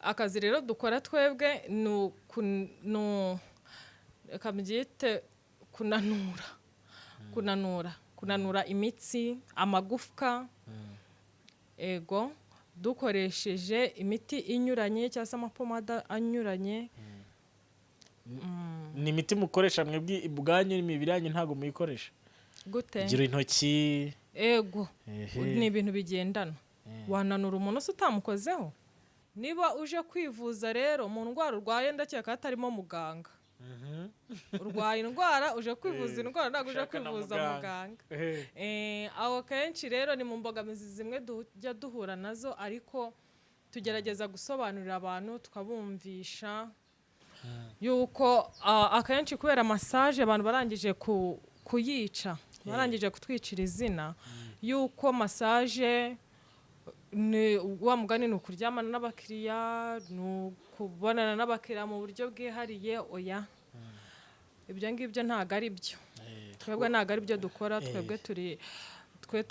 Akazi rero dukora twebwe ni reka mbyite kunanura imitsi, amagufwa, ego, dukoresheje imiti inyuranye cyangwa se amapomada anyuranye. Ni imiti mukoresha mwebwe ubwanyu? Imibiri yanyu ntabwo muyikoresha? Gute? Gira intoki. Ego. Ehe. Ni ibintu bigendana. Wananura umuntu se utamukozeho? Niba uje kwivuza rero, mu ndwara urwaye ndakeka hatarimo muganga. Urwaye indwara, uje kwivuza indwara, ntabwo uje Ushaka na kwivuza muganga. muganga. Aho kenshi rero ni mu mbogamizi zimwe tujya duhura nazo, ariko tugerageza gusobanurira abantu, tukabumvisha yuko akenshi kubera massage abantu barangije kuyica, barangije kutwicira izina yuko massage ni wa mugani, ni ukuryamana n'abakiriya, ni ukubonana n'abakiriya mu buryo bwihariye. Oya, ibyo ngibyo ntabwo ari byo. Twebwe ntabwo ari byo dukora. Twebwe turi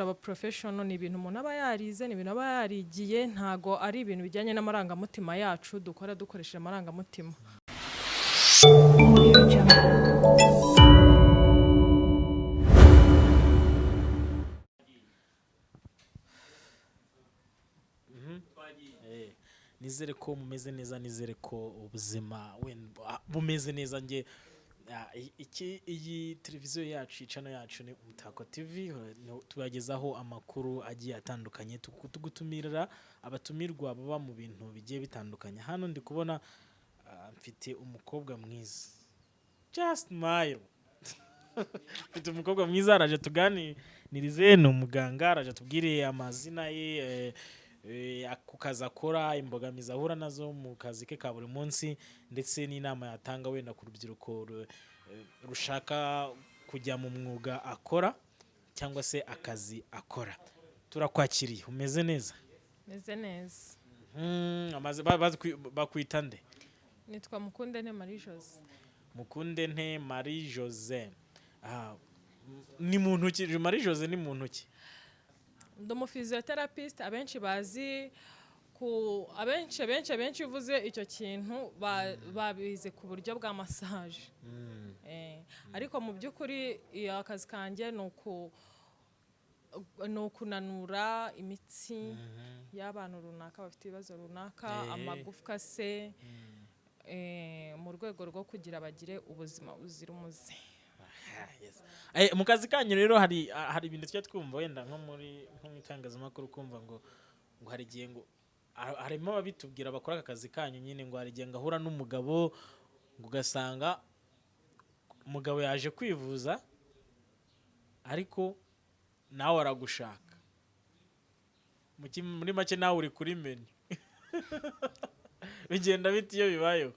aba professional. Ni ibintu umuntu aba yarize, ni ibintu aba yarigiye, ntabwo ari ibintu bijyanye n'amarangamutima yacu dukora dukoresheje amarangamutima. Audio Jungle. Nizere ko mumeze neza, nizere ko ubuzima wenda bumeze neza. Nge iki iyi televiziyo yacu, channel yacu ni Umutako TV, tubagezaho amakuru agiye atandukanye, tugutumirira abatumirwa baba mu bintu bigiye bitandukanye. Hano ndi kubona mfite umukobwa mwiza, just smile. Mfite umukobwa mwiza, araje tuganirize. Ni umuganga, araje atubwire amazina ye, ku kazi akora, imbogamizi ahura nazo mu kazi ke ka buri munsi, ndetse n'inama yatanga wenda ku rubyiruko rushaka kujya mu mwuga akora cyangwa se akazi akora. Turakwakiriye, umeze neza? Meze neza. Bakwita nde? Nitwa Mukundente Marie Jose. Mukunde nte Marie Jose. Ni muntu ki Marie Jose? Ni muntu ki? Ndi umuphysiotherapist. Abenshi bazi ku abenshi abenshi uvuze icyo kintu babize ku buryo bwa massage. Ariko mu by'ukuri iyo akazi kanjye ni ukunanura imitsi y'abantu runaka bafite ibibazo runaka, amagufwa se, mu rwego rwo kugira bagire ubuzima buzira umuze. Yes. Mu kazi kanyu rero hari ibintu tujya twumva wenda nko mu itangazamakuru, kumva ngo hari igihe ngo harimo ababitubwira bakora aka kazi kanyu nyine, ngo hari igihe ngo ahura n'umugabo, ngo ugasanga umugabo yaje kwivuza ariko nawe aragushaka. Muri make nawe uri kuri menu. Bigenda bite iyo bibayeho?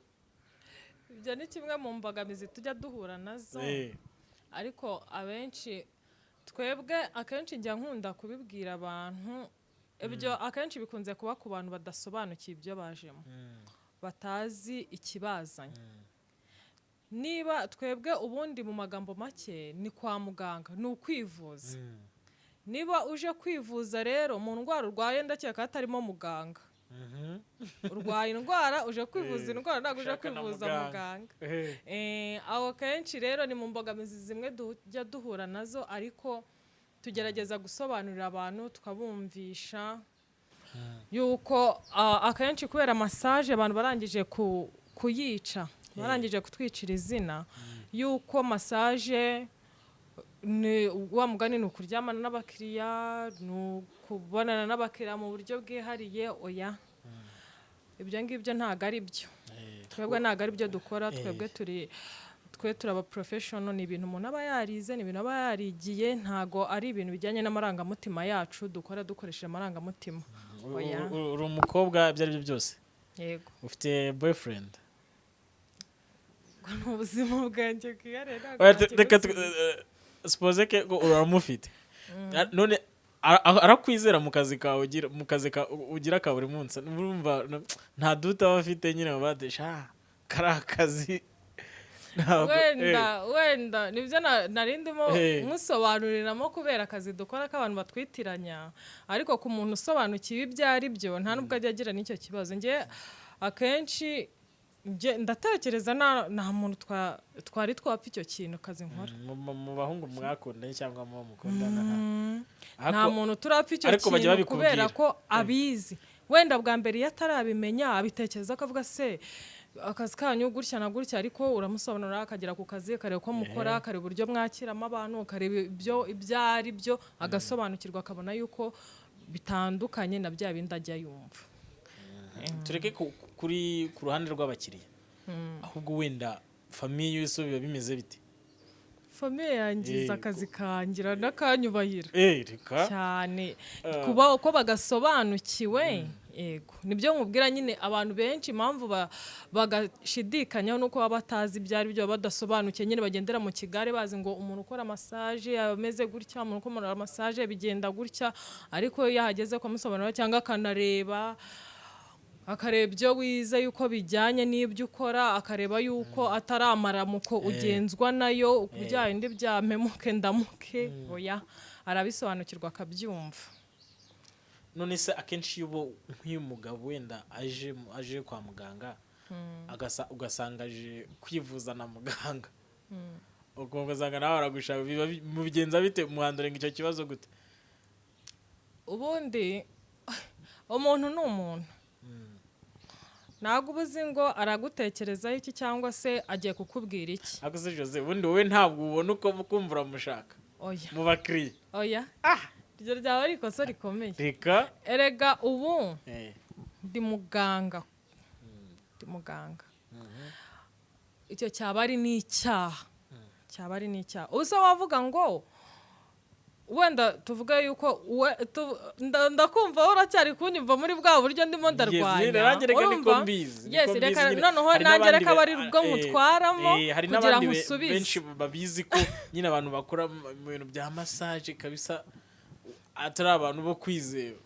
Ibyo ni kimwe mu mbogamizi tujya duhura nazo. Ariko abenshi, twebwe akenshi njya nkunda kubibwira abantu, ibyo akenshi bikunze kuba ku bantu badasobanukiwe ibyo bajemo, batazi ikibazanye. Niba twebwe ubundi mu magambo make ni kwa muganga, ni ukwivuza. Niba uje kwivuza rero, mu ndwara urwaye ndakeka hatarimo muganga. Urwaye indwara, uje kwivuza indwara, ntabwo uje Ushaka na kwivuza muganga. muganga. Aho kenshi rero ni mu mbogamizi zimwe tujya duhura nazo, ariko tugerageza gusobanurira abantu, tukabumvisha yuko akenshi kubera massage abantu barangije kuyica, barangije kutwicira izina yuko massage ni wa mugani, ni ukuryamana n'abakiriya, ni ukubonana n'abakiriya mu buryo bwihariye. Oya, ibyo ngibyo ntabwo ari byo. Twebwe ntabwo ari byo dukora. Twebwe turi aba professional. Ni ibintu umuntu aba yarize, ni ibintu aba yarigiye, ntabwo ari ibintu bijyanye n'amarangamutima yacu dukora dukoresheje amarangamutima. Oya. Uri umukobwa ibyo ari byo byose? Yego. Ufite boyfriend? Ubwo ni ubuzima bwanjye bwihariye, ntabwo Oya, reka nakigusubiza. Suppose ke ko uramufite. None arakwizera mu kazi kawe ugira, mu kazi ugira ka buri munsi? Urumva nta duta aba afite nyine, badesha kari akazi. Ntabwo- Wenda nibyo nari ndimo nkusobanuriramo, kubera akazi dukora k'abantu batwitiranya. Ariko ku muntu usobanukiwe ibyo ari byo, nta nubwo ajya agira n'icyo kibazo. Njye akenshi njye ndatekereza nta muntu twari twapfa icyo kintu, kazi nkora. Mu bahungu mwakundanye cyangwa mu bo mukundana, Nta muntu turapfa icyo Ariko bajya kintu, kubera babikubwira. ko abizi. Wenda bwa mbere iyo atarabimenya, abitekereza akavuga: "Se akazi kanyu gutya na gutya?" Ariko uramusobanurira, akagera ku kazi, akareba uko mukora, akareba uburyo mwakiramo abantu, akareba ibyo ari byo, agasobanukirwa, akabona yuko bitandukanye na bya bindi ajya yumva. Tureke ku ruhande rw'abakiriya, ahubwo wenda famille yose biba bimeze bite? Famille yangiza akazi kangira n'akanyubahira Reka. cyane, kuba uko bagasobanukiwe. Yego, nibyo nkubwira nyine. Abantu benshi impamvu bagashidikanyaho nuko baba batazi ibyo ari byo, baba badasobanukiwe nyine, bagendera mu kigare, bazi ngo umuntu ukora massage ameze gutya, umuntu ukora massage bigenda gutya. Ariko iyo yahageze ukamusobanurira, cyangwa akanareba, akareba ibyo wize yuko bijyanye n'ibyo ukora, akareba yuko atari amaramuko ugenzwa nayo, bya bindi bya mpemuke ndamuke, oya, arabisobanukirwa akabyumva. None se akenshi iyo nk'uyu mugabo wenda aje kwa muganga, ugasanga aje kwivuza na muganga, ubwo ugasanga nawe aragushaka, mubigenza bite? Muhandlinga icyo kibazo gute? Ubundi umuntu ni umuntu, ntabwo uba uzi ngo aragutekerezaho iki cyangwa se agiye kukubwira iki. Ariko se Jose, ubundi wowe ntabwo ubona uko kumva uramushaka Oya. mu bakiriya? Oya, iryo ryaba ari ikosa rikomeye. Reka. Erega ubu ndi muganga, ndi muganga. Icyo cyaba ari n'icyaha, cyaba ari n'icyaha. Ubu se wavuga ngo wenda tuvuge yuko ndakumva wowe uracyari kunyumva muri bwa buryo ndimo ndarwanya. Nanjye reka niko Urumva? mbizi, niko Yes, mbizi reka nyine. noneho Hari nanjye n'abandi reka aba ari bwo nkutwaramo hari kugira n'abandi ngo usubize. benshi babizi ko nyine abantu bakora mu bintu bya massage kabisa atari abantu bo kwizera.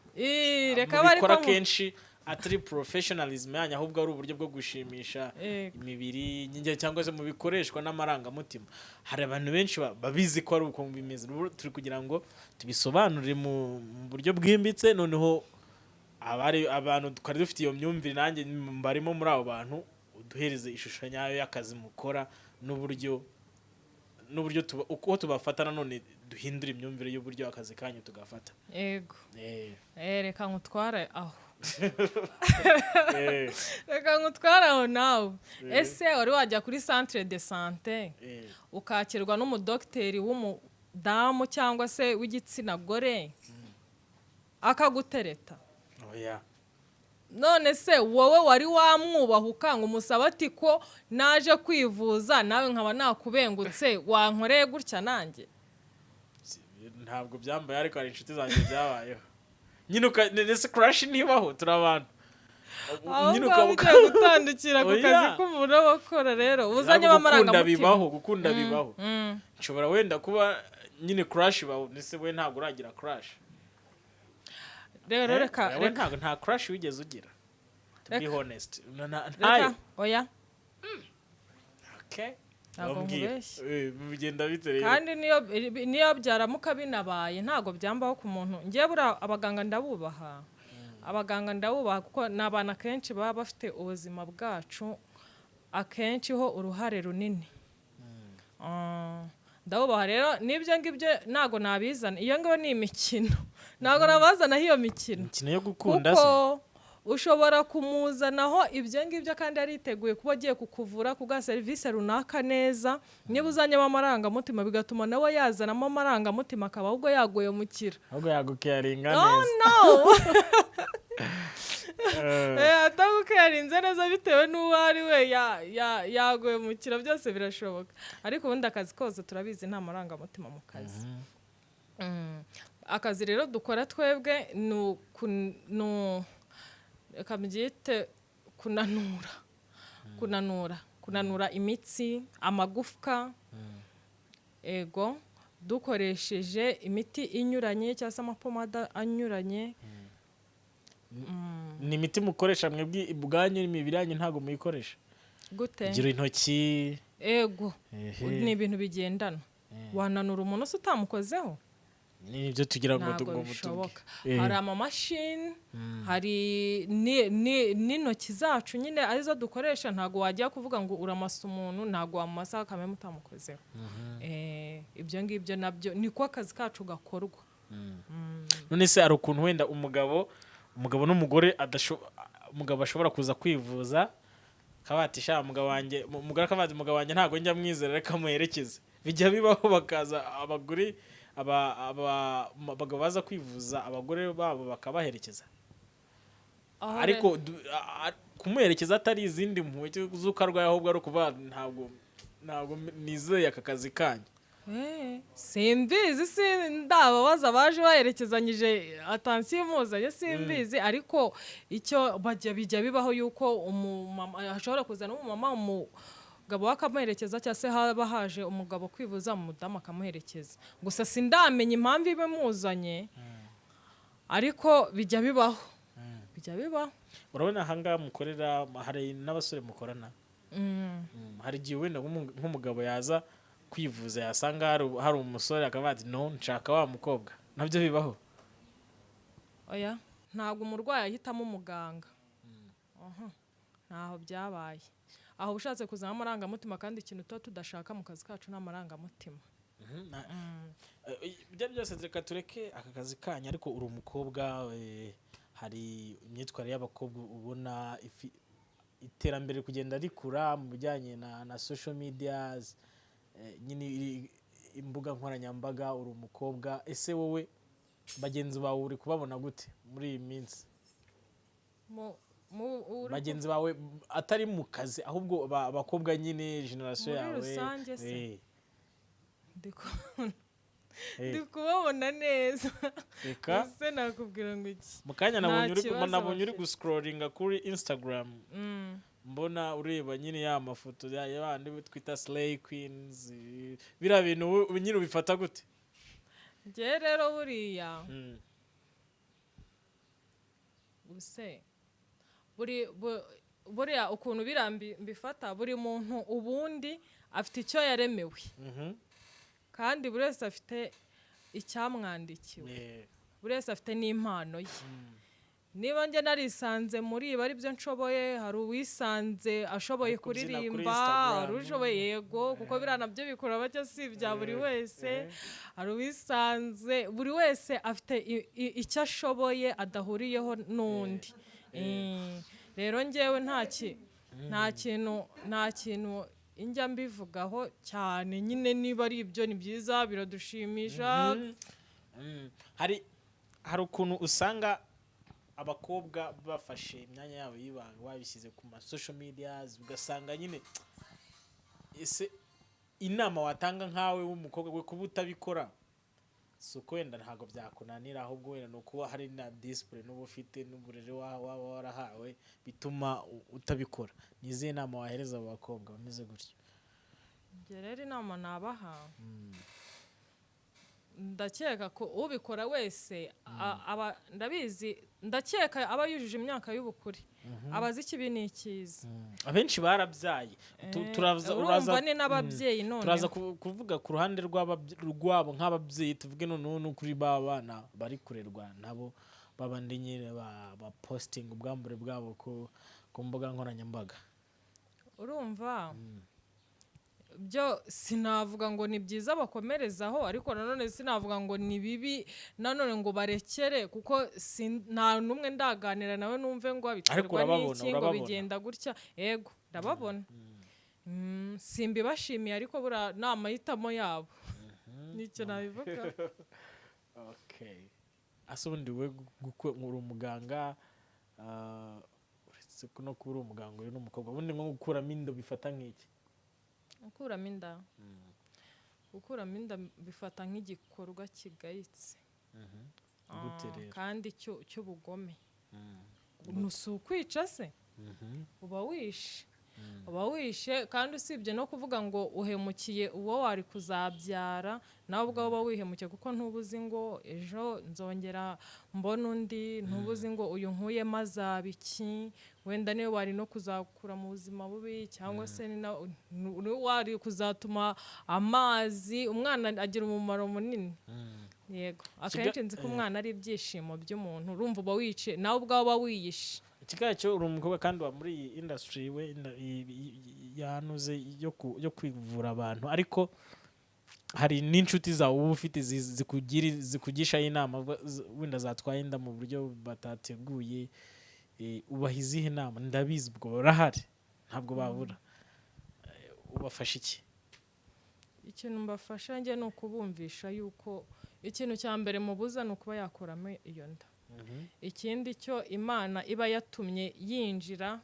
Reka abe ariko Mubikora kenshi atari professionalism yanyu, ahubwo ari uburyo bwo gushimisha imibiri nyinge, cyangwa se mu bikoreshwa n'amarangamutima. Hari abantu benshi babizi ko ari uko bimeze. Ubu turi kugira ngo tubisobanure mu buryo bwimbitse, noneho abari abantu twari dufite iyo myumvire, nanjye mbarimo muri abo bantu, uduhereze ishusho nyayo y'akazi mukora n'uburyo uko tubafata, nanone duhindura imyumvire y'uburyo akazi kanyu tugafata. Yego. Reka nkutware aho. Reka nkutware aho nawe. Ese wari wajya kuri centre de santé, ukakirwa n'umudogiteri w'umudamu cyangwa se w'igitsina gore, akagutereta? Oya. None se wowe wari wamwubahuka ngo umusabe ati: "Ko naje kwivuza nawe nkaba nakubengutse, wankoreye gutya nanjye?" Ntabwo byambaye, ariko hari inshuti zanjye byabayeho nyine. Ese crush ntibaho? Turi abantu Aho nyine. ngaho ugiye gutandukira ku Oya. kazi k'umuntu aba akora rero, uzanyemo Ntabwo gukunda amarangamutima. bibaho, gukunda bibaho. Nshobora wenda kuba nyine crush ibaho. Ese we ntabwo uragira crush? Rero reka Wowe reka ntabwo, nta crush wigeze ugira, to be Reka. honest? Reka. Ntayo? Oya. Okay. Ntabwo Bambwira. nkubeshya. Bigenda bite rero? Kandi niyo byaramuka binabaye, ntabwo byambaho ku muntu. Ngewe buriya abaganga ndabubaha, abaganga ndabubaha, kuko ni abantu akenshi baba bafite ubuzima bwacu akenshi ho uruhare runini. Ndabubaha rero. N'ibyo ngibyo ntabwo nabizana, iyo ngiyo ni imikino, ntabwo nabazanaho iyo mikino. Imikino yo gukunda se? Kuko ushobora kumuzanaho ibyo ngibyo kandi yariteguye kuba agiye kukuvura, kuguha serivisi runaka neza. Niba uzanyemo amarangamutima, bigatuma nawe yazanamo amarangamutima, akaba ahubwo yaguye mu kira. Ahubwo yagucaringa No. neza. No. Atagucarinze neza bitewe n'uwo ari we, yaguye mu kira, byose birashoboka. Ariko ubundi akazi kose turabizi, nta marangamutima mu kazi. Akazi rero dukora twebwe ni reka mbyite kunanura imitsi, amagufwa, ego, dukoresheje imiti inyuranye cyangwa se amapomada anyuranye. Ni imiti mukoresha mwebwe ubwanyu? Imibiri yanyu ntabwo muyikoresha? Gute? Ugira intoki. Ego. Ehe. Ni ibintu bigendana. Wananura umuntu se utamukozeho? Ni nibyo tugira ngo Ntabwo ngo bishoboka. mutubwire. Hari amamashini, hari n'intoki zacu nyine arizo dukoresha. Ntabwo wajya kuvuga ngo uramasa umuntu, ntabwo wamumasa kamwe utamukozeho. Ibyo ngibyo nabyo niko akazi kacu gakorwa. None se hari ukuntu wenda umugabo n'umugore umugabo ashobora kuza kwivuza akaba ati: "Sha, umugabo wanjye", umugore akaba ati: "Umugabo wanjye ntabwo njya mwizera, reka muherekeze"? Bijya bibaho bakaza abagore, abagabo baza kwivuza, abagore babo bakabaherekeza? Aho Ariko kumuherekeza atari izindi mpuhwe z'uko arwaye, ahubwo ari ukuvuga ntabwo nizeye aka kazi kanyu. Simbizi, sindababaza baje baherekezanyije attention imuzanye, simbizi. Ariko icyo bajya bijya bibaho yuko umumama ashobora kuzana umumama, umugabo we akamuherekeza, cyangwa se haba haje umugabo kwivuza, umudamu akamuherekeza. Gusa sindamenya impamvu ibimuzanye, ariko bijya bibaho, bijya bibaho. Urabona ahangaha mukorera hari n'abasore mukorana. Hari igihe wenda nk'umugabo yaza kwivuza, yasanga hari umusore, akavuga ati: "No, nshaka wa mukobwa." Nabyo bibaho? Oya, ntabwo umurwayi ahitamo umuganga. Aha, ntaho byabaye. Aho ushatse kuzana amarangamutima, kandi ikintu tuba tudashaka mu kazi kacu ni amarangamutima. Ibyo byose reka tureke aka kazi kanyu, ariko uri umukobwa, hari imyitwarire y'abakobwa ubona iterambere riri kugenda rikura mu bijyanye na social medias, nyine imbuga nkoranyambaga. Uri umukobwa, ese wowe bagenzi bawe uri kubabona gute muri iyi minsi? Bagenzi bawe atari mu kazi, ahubwo abakobwa nyine generation Muri yawe. rusange se? Eh, Ndi kubabona neza. Reka. Ese nakubwira ngo iki? Mu kanya Nta nabonye uri kibazo nabonye uri bafite. guscrollinga kuri Instagram, mbona ureba nyine ya mafoto ya bandi twita slay queens. Biriya bintu nyine ubifata gute? Njyewe rero buriya ubuse buriya ukuntu biriya mbifata, buri muntu ubundi afite icyo yaremewe, kandi buri wese afite icyamwandikiwe, buri wese afite n'impano ye. Niba njye narisanze muri ibi ari byo nshoboye, hari uwisanze ashoboye Ari kubyina kuri kuririmba, Instagram. hari ushoboye, yego, kuko biriya nabyo bikora bake, si ibya buri wese. Hari uwisanze, buri wese afite icyo ashoboye adahuriyeho n'undi. Rero njyewe nta kintu njya mbivugaho cyane nyine. Niba ari ibyo, ni byiza, biradushimisha. Hari ukuntu usanga abakobwa bafashe imyanya yabo y'ibanga babishyize ku ma social medias, ugasanga nyine, ese inama watanga nkawe w'umukobwa we kuba utabikora, si uko wenda ntabwo byakunanira, ahubwo wenda ni ukuba hari na discipline n'uba ufite n'uburere waba warahawe bituma utabikora? Ni izihe nama wahereza abo bakobwa bameze gutyo? Njye rero inama nabaha, ndakeka ko ubikora wese aba, ndabizi, ndakeka aba yujuje imyaka y'ubukure, aba azi ikibi n'icyiza. Abenshi barabyaye. Urumva, ni n'ababyeyi noneho. Turaza kuvuga ku ruhande rwabo nk'ababyeyi, tuvuge noneho no kuri ba bana bari kurerwa nabo, babandi nyine ba posting ubwambure bwabo ku mbuga nkoranyambaga. Urumva, byo sinavuga ngo ni byiza bakomerezaho, ariko nanone sinavuga ngo ni bibi nanone ngo barekere, kuko nta n'umwe ndaganira nawe numve ngo Ariko biterwa urababona, n'iki, ngo urababona. bigenda gutya. Yego, ndababona. Simbibashimiye, ariko buriya ni amahitamo yabo, nicyo nabivuga. Okay, ase ubundi we uri umuganga, uretse ko no kuba uri umuganga uri n'umukobwa, ubundi nko gukuramo inda bifata nk'iki? Gukuramo inda bifata nk'igikorwa kigayitse. Gute rero? Kandi cy'ubugome. Si ukwica se? Uba wishe. Uba wishe, kandi usibye no kuvuga ngo uhemukiye uwo wari kuzabyara, nawe ubwawe uba wihemukiye, kuko ntuba uzi ngo ejo nzongera mbona undi, ntuba uzi ngo uyu nkuyemo azaba iki. Wenda niwe wari no kuzakura mu buzima bubi, cyangwa se niwe wari kuzatuma amazi. Umwana agira umumaro munini, yego. Akenshi nzi ko umwana ari ibyishimo by'umuntu. Urumva uba wice, nawe ubwawe uba wiyishe. Ikigaragara cyo uri umukobwa kandi wa muri iyi industry we yanuze yo kwivura abantu, ariko hari n'inshuti zawe uba ufite zikugishaho inama, wenda zatwaye inda mu buryo batateguye. Ubaha izihe nama? Ndabizi ubwo barahari, ntabwo babura. Ubafasha iki? Ikintu mbafasha njye ni ukubumvisha yuko ikintu cya mbere mubuza ni ukuba yakuramo iyo nda. Ikindi cyo, Imana iba yatumye yinjira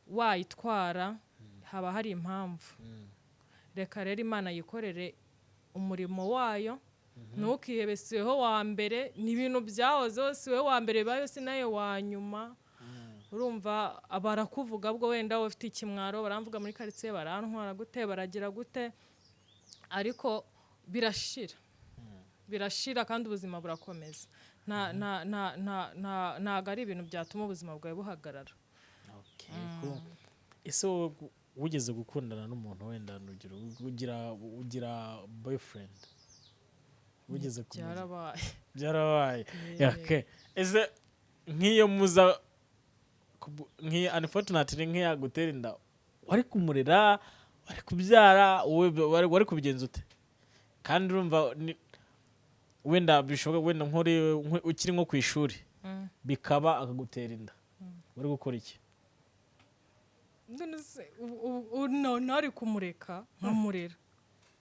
wayitwara, haba hari impamvu. Reka rero Imana yikorere umurimo wayo. Ntukihebe, si wowe wa mbere, ni ibintu byahozeho, si wowe wa mbere bibayeho, si nawe wa nyuma. Urumva barakuvuga, bwo wenda wowe ufite ikimwaro, baramvuga muri karitsiye, barantwara gute, baragira gute, ariko birashira, birashira kandi ubuzima burakomeza. Nta nta nta nta nta ntabwo ari ibintu byatuma ubuzima bwawe buhagarara. Okay, cool. Ese wowe wigeze gukundana n'umuntu, wenda urugero ugira boyfriend, wigeze kumenya? Byarabaye. Byarabaye. Okay. Ese nk'iyo muza nk'iyo unfortunately nk'iyo agutera inda, wari kumurera, wari kubyara, wowe wari kubigenza ute? Kandi urumva wenda bishoboka, wenda ukiri nko ku ishuri, bikaba akagutera inda, wari gukora iki? None se ntari kumureka nkamurera?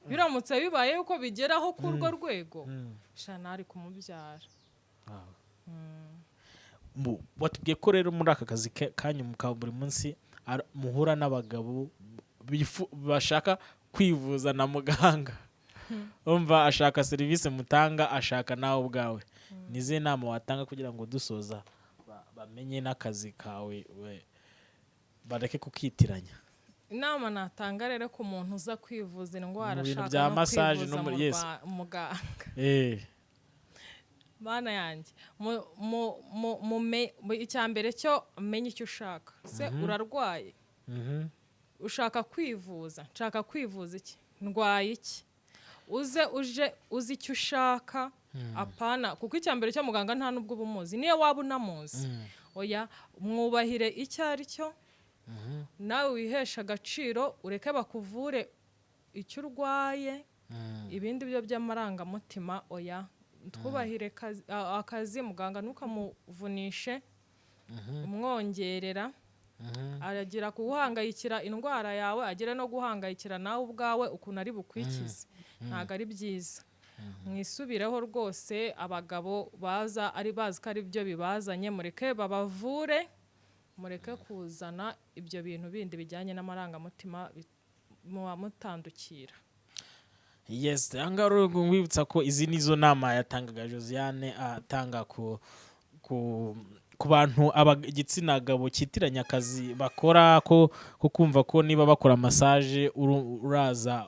Biramutse bibaye yuko bigeraho k'urwo rwego, sha, ntari kumubyara. Watubwiye ko rero muri aka kazi kanyu ka buri munsi muhura n'abagabo bashaka kwivuza na muganga, umva ashaka serivisi mutanga, ashaka nawe ubwawe. Ni izihe nama watanga kugira ngo dusoza bamenye n'akazi kawe, bareke kukitiranya? Inama natanga rero ku muntu uza kwivuza indwara, Mu bintu ashaka bya no massage kwivuza no mu yes. Muganga, bana yanjye, icya mbere cyo, menye icyo ushaka. Se urarwaye? Ushaka kwivuza? Nshaka kwivuza iki? Ndwaye iki? Uze uje uzi icyo ushaka, apana kuko icya mbere cyo muganga nta nubwo uba umuzi. Niyo waba unamuzi, oya, mwubahire icyo ari cyo. Nawe wihesha agaciro, ureke bakuvure icyo urwaye. Ibindi byo by'amarangamutima, oya. Twubahire akazi. Muganga ntukamuvunishe umwongerera, aragira kuguhangayikira indwara yawe, agira no guhangayikira nawe ubwawe ukuntu ari bukwikize. Ntabwo ari byiza. Mwisubireho rwose. Abagabo baza ari bazi ko ari byo bibazanye, mureke babavure, mureke kuzana ibyo bintu bindi bijyanye n'amarangamutima muba mutandukira. Yes, ahangaha rero nkwibutsa ko izi nizo nama yatangaga Josiane, atanga ku bantu igitsina gabo cyitiranya akazi bakora, ko kumva ko niba bakora massage uraza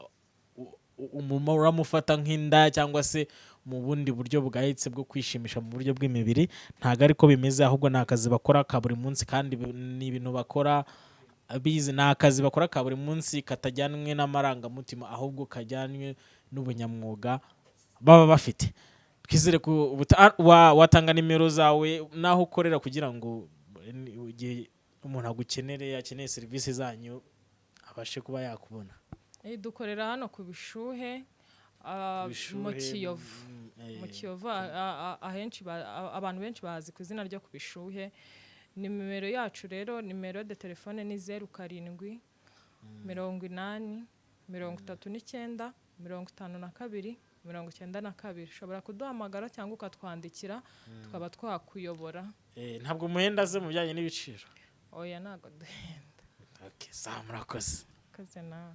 uramufata nk'inda cyangwa se mu bundi buryo bwahitse bwo kwishimisha mu buryo bw'imibiri. Ntabwo ariko bimeze, ahubwo ni akazi bakora ka buri munsi, kandi ni ibintu bakora bizi. Ni akazi bakora ka buri munsi katajyanwe n'amarangamutima, ahubwo kajyanwe n'ubunyamwuga baba bafite. Twizere ko watanga nimero zawe n'aho ukorera, kugira ngo igihe umuntu agukenereye, akeneye serivisi zanyu, abashe kuba yakubona. Dukorera hano ku Bishuhe, mu Bishuhe, Kiyovu. Mu Kiyovu, ahenshi abantu benshi bazi ku izina ryo ku Bishuhe. Nimero yacu rero, numéro de téléphone, ni 0780 39 52 92. Ushobora kuduhamagara cyangwa ukatwandikira, tukaba twakuyobora. Ntabwo muhenda ze mu bijyanye n'ibiciro? Oya, ntabwo duhenda. Okay, sawa, murakoze. Kaze nawe.